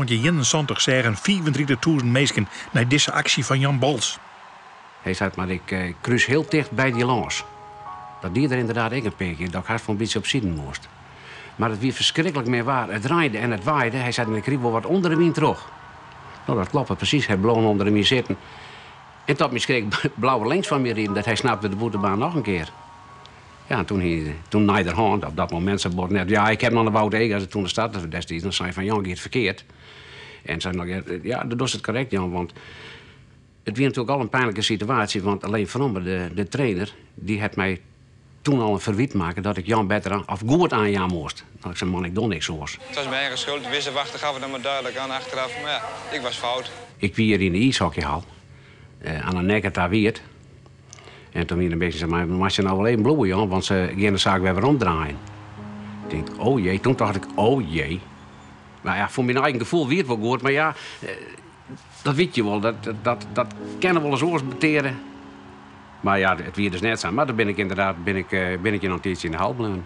1971 seagen 35.000 minsken nei dizze aksje fan Jan Bols. Hy sei, mar ik eh, krús hiel ticht by dy lâns. Dat die er ynderdaad ek in pear kear, dat ik hast wol in bytsje op siden moast. Mar it wie ferskriklik min waar. It reinde en it waaide. Hy sei, ik ryd wol wat ûnder de wyn troch. No, dat kloppe presys. Hy bleau ûnder de wyn sitten. En tot myn skrik bleau er links fan my riden, dat hy snapte de bûtenbaan noch in kear. Ja, en toen, hy, toen neiderhân, op dat momint sei Bot net, ja, ik ha noch de Wout Egas toen de starter destiids, dan sei hy fan, Jan, giet ferkeard. En sei noch, ja, do dochst it korrekt, Jan, want it wie natuerlik al in pynlike situaasje, want Leen Fromme, de, de trainer, dy hat my toen al in ferwyt makke dat ik Jan better of goed oanjaan moast. No, ik sei, man, ik doch niks oars. Het was mijn eigen schuld. De wachter gaf het dan maar duidelijk aan achteraf. Maar ja, ik was fout. Ik wie hjir yn de iishockeyhal, eh, oan de nekke ta wie it. En toen wie in bytsje sei, moatst je no wol even bliuwe, Jan, want se gean de saak wer weromdraaien. Ik tink, oh jee, toen tocht ik, oh jee. No ja, foar myn eigen gefoel wie it wol goed, mar ja, eh, dat wit je wol, dat, dat, dat kin wolris oars beteare. Mar ja, it wie dus net sa. Mar doe bin ik ynderdaad bin ik, eh, bin ik hjir noch in tiidsje yn de hal bleaun.